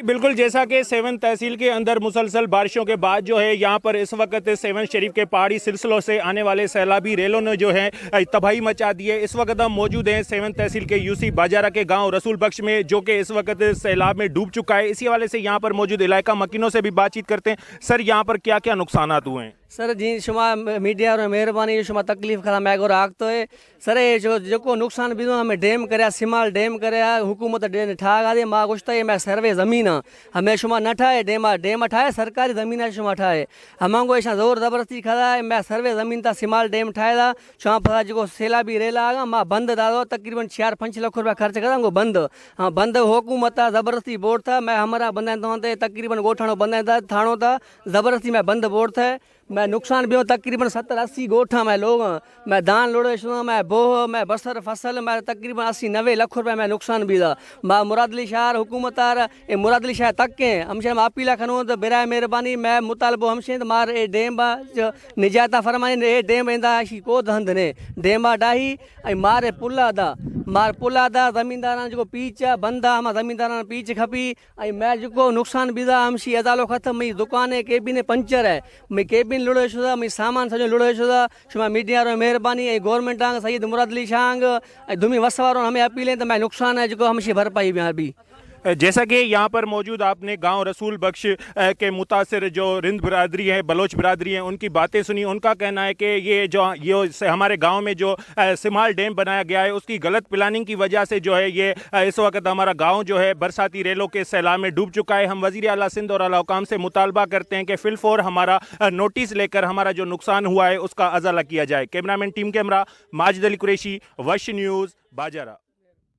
بالکل، جیسا کہ سیون تحصیل کے اندر مسلسل بارشوں کے بعد جو ہے یہاں پر اس وقت سیون شریف کے پہاڑی سلسلوں سے آنے والے سیلابی ریلوں نے جو ہے تباہی مچا دی ہے۔ اس وقت ہم موجود ہیں سیون تحصیل کے یو سی باجارہ کے گاؤں رسول بخش میں، جو کہ اس وقت سیلاب میں ڈوب چکا ہے۔ اسی حوالے سے یہاں پر موجود علاقہ مکینوں سے بھی بات چیت کرتے ہیں۔ سر، یہاں پر کیا کیا نقصانات ہوئے ہیں؟ سر، جی شما میڈیا ءِ مہربانی، شما تکلیف کھدا مئے گورا آکتو ہے۔ سر، اے جو، جکو نقصان بیدو، ہمیں ڈیم کریا، سمال ڈیم کریا، حکومت ڈیم ٹھاگا دے، ما گوشتا اے مئے سروے زمین آ، ہمیں شما نہ ٹھائے، ڈیم آ، ڈیم ٹھائے، سرکاری زمین آ شما ٹھائے۔ ہمانگو ایشاں زور زبردستی کھدا ہے، مئے سروے زمین تا سمال ڈیم ٹھائے دا، شما پدا جکو سیلابی ریلا آگا، ما بند دادو، تقریباً چار پنچ لکھ روپیہ خرچ کھدا، انگو بند۔ ہاں، بند حکومت تا زبردستی بوڑ تھا، مئے ہمراہ بندہ تھا، تقریباً گوٹھانو بندہ تھا، تھانو تا زبردستی مئے بند بوڑ تھا۔ مئے نقصان بیو تقریباً ستر اسی گوٹھاں مئے لوگاں، مئے دان لوڑے شداں، مئے بوہ، مئے بسر فصل، مئے تقریباً اسی نوے لکھ روپے مئے نقصان بیدا۔ ما مراد علی شاہ ءَ حکومت ءَ را، اے مراد علی شاہ تک ہیں، ہمشہ ما اپیلا کنوں تو برائے مہربانی مئے مطالبو ہمشیں تو مار اے ڈیم با نجاتا فرمائیں، اے ڈیم ایندا اشی کو دھند نے، ڈیم با ڈاہی، اے مار پلا دا، مار پلا دا، زمینداراں جو پیچ بندا، ہما زمینداراں پیچ کھپی، اے مئے جکو نقصان بیدا ہمشی ازالو ختم، مئی دکان ہے، کیبن ہے، پنچر ہے، مئی کیبن لڑے شدا، مئی سامان سجو لڑے شدا۔ شما میڈیا رو مہربانی، اے گورنمنٹ آنگ، سید مراد علی شاہ آنگ، اے دومی وسواروں ہمیں اپیل ہیں تو مئے نقصان ہے جکو ہمشی بھرپائی بیاں ابھی۔ جیسا کہ یہاں پر موجود آپ نے گاؤں رسول بخش، اے، کے متاثر جو رند برادری ہے، بلوچ برادری ہے، ان کی باتیں سنی۔ ان کا کہنا ہے کہ یہ جو، یہ س-، ہمارے گاؤں میں جو، اے، سمال ڈیم بنایا گیا ہے، اس کی غلط پلاننگ کی وجہ سے جو ہے یہ، اے، اس وقت ہمارا گاؤں جو ہے برساتی ریلوں کے سیلاب میں ڈوب چکا ہے۔ ہم وزیر اعلیٰ سندھ اور اعلیٰ حکام سے مطالبہ کرتے ہیں کہ فی الفور ہمارا، اے، نوٹس لے کر ہمارا جو نقصان ہوا ہے اس کا ازالہ کیا جائے۔ کیمرہ مین ٹیم کے ہمراہ ماجد علی قریشی، وش نیوز، باجارہ۔